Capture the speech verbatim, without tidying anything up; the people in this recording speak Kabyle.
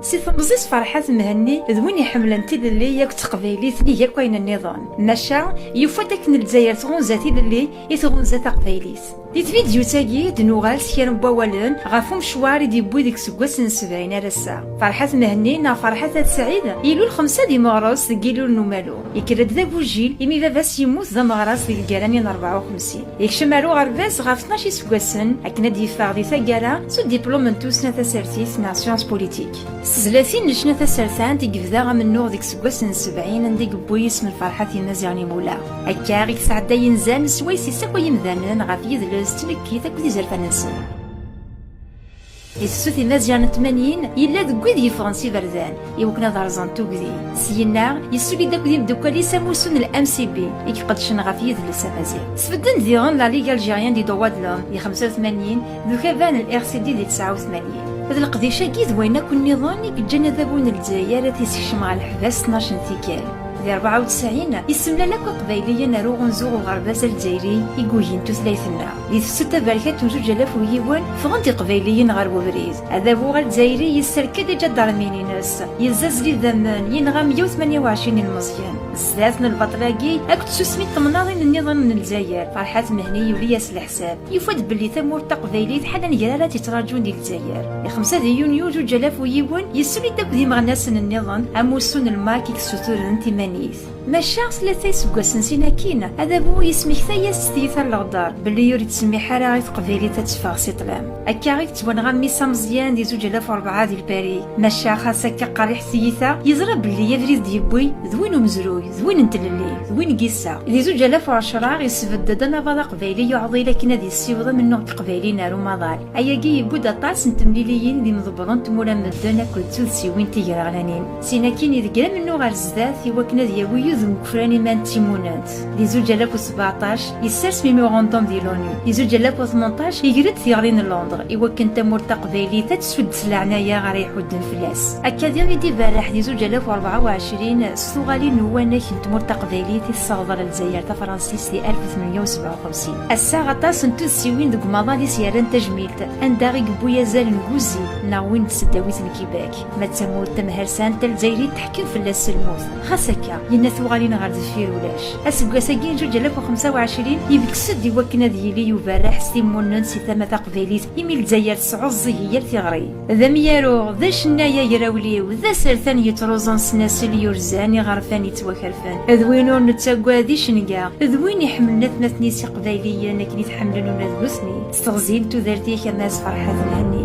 Si temẓi-s Ferḥat Mhenni d win iḥemmlen tilelli akked teqbaylit nnig akk ayen nniḍen. Maca, yufa-d akken Lezzayer tɣunza tilelli i tɣunza taqbaylit. Di tvidyut-agi, d-nuɣal s kra n wawalen ɣef umecwar i d-yewwi deg iseggasen n sebɛin ar ass-a. Ferḥat Mhenni neɣ Ferḥat At Sɛid, ilul xemsa di Meɣres deg Ilul n Umalu. Yekker-d d agujil imi baba-s yemmut d ameɣras di lgara-nni n rebɛa u xemsin. Yekcem ar uɣerbaz ɣef tnac iseggasen akken ad d-yeffeɣ di taggara s udiplum n tussna tasertit neɣ science politique. S tezlatin n ccna tasertant i yebda amennuɣ deg iseggasen n sebɛin anda i yewwi isem n Ferḥat Imaziɣen Imula. Akka i yesɛedda inzan swayes yessakay imdanen ɣef yidles, tnekkit akked izerfan-nsen. Di tefsut Imaziɣen n tmanyin, yella deg wid yeffɣen s iberdan iwakken ad rẓen tugdi. Syenna, yessuli-d akked imeddukal-is amussu n l-M C B i iqeddcen ɣef yidles amaziɣ. Sbedden diɣen La Ligue Algérienne des Droits de l'Homme di xemsa u tmanyin d ukabar n l-R C D di tesɛa u tmanyin. D leqdic-agi d wayen akk nniḍen i yeǧǧan adabu n Lezzayer ad t-isekcem ɣer leḥbas tnac n tikkal. Di rebɛa u tesɛin, yessemlal akk Iqbayliyen ar uɣunzu uɣerbaz alezayri i yugin tutlayt-nneɣ. Di tefsut taberkat n zuǧ alaf u yiwen, ffɣen-d Iqbayliyen ɣer webrid. Adabu alezayri yesserked iǧadarmiyen-ines, yezzazzel idammen, yenɣa meyya u tmanya u ɛecrin ilmeẓyen. Zdat n lbaṭel-agi akked tsusmi n temnaḍin nniḍen n Lezzayer, Ferḥat Mhenni yuli-as leḥsab. Yufa-d belli tamurt taqbaylit ḥala n gar ara tt-yettraǧun di Lezzayer. Di xemsa di yunyu zuǧ alaf u yiwen, yessuli-d akked imeɣnasen nniḍen amussu n lmak i yessuturen timanit. Maca s tlata iseggasen sin akkin, adabu yesmektay-as s tyita n leɣder belli ur yettsemmiḥ ara i teqbaylit ad teffeɣ si ṭṭlam. Akka i tettwanɣa mmi-s ameẓyan di zuǧ alaf u rebɛa di Lpari. Maca xas akka qerriḥ tyita, yeẓra belli abrid d-yewwi d win umezruy, d win n tlelli, d win n yiseɣ. Di zuǧ alaf u ɛecra, yesbedd-d anabaḍ aqbayli uɛḍil akken ad yessiweḍ amennuɣ n teqbayliyin ar umaḍal. Ayagi yewwi-d aṭas n temliliyin d imḍebbren n tmura n medden akked tuddsiwin tigraɣlanin. Sin akkin idegger amennuɣ ar zdat i wakken ad yawi udem n ufran iman d timunent. Di zuǧ alaf u sbeɛṭac, yessers memorandum di l'ONU. Di zuǧ alaf u tmenṭac, iger-d tiɣri n Londres i wakken tamurt taqbaylit ad tsudd s leɛnaya ara iḥudden fell-as. Akka diɣ i d-iberreḥ di zuǧ alaf u rebɛa u ɛecrin s tuɣalin n uwanek n tmurt taqbaylit i tesseɣḍer Lezzayer tafransist di alef u tmenya u sebɛa u xemsin. Ass-a, aṭas n tuddsiwin deg umaḍal i s-yerran tajmilt, anda i yewwi azal n Gouzi, neɣ win n tseddawit n Québec. Ma d tamurt tamharsant, Lezzayer i teḥkem fell-as s lmut. Xas akka, yenna tuɣalin ɣer deffir ulac. Aseggas-agi n zuǧ alaf u xemsa u ɛecrin, yebges-d i wakken ad yili uberreḥ s timunent si tama taqbaylit, imi Lezzayer tesɛuẓẓeg i yal tiɣri. D amyaru, d acennay agrawliw, d asertan yettruẓun s nnasel yurzan iɣerfan yettwakerfen. D win ur nettagad icenga, d win iḥemmlen atmaten-is iqbayliyen akken i t-ḥemmlen ula d nutni. S teɣzi n tudert-ik a Mass Ferḥat Mhenni.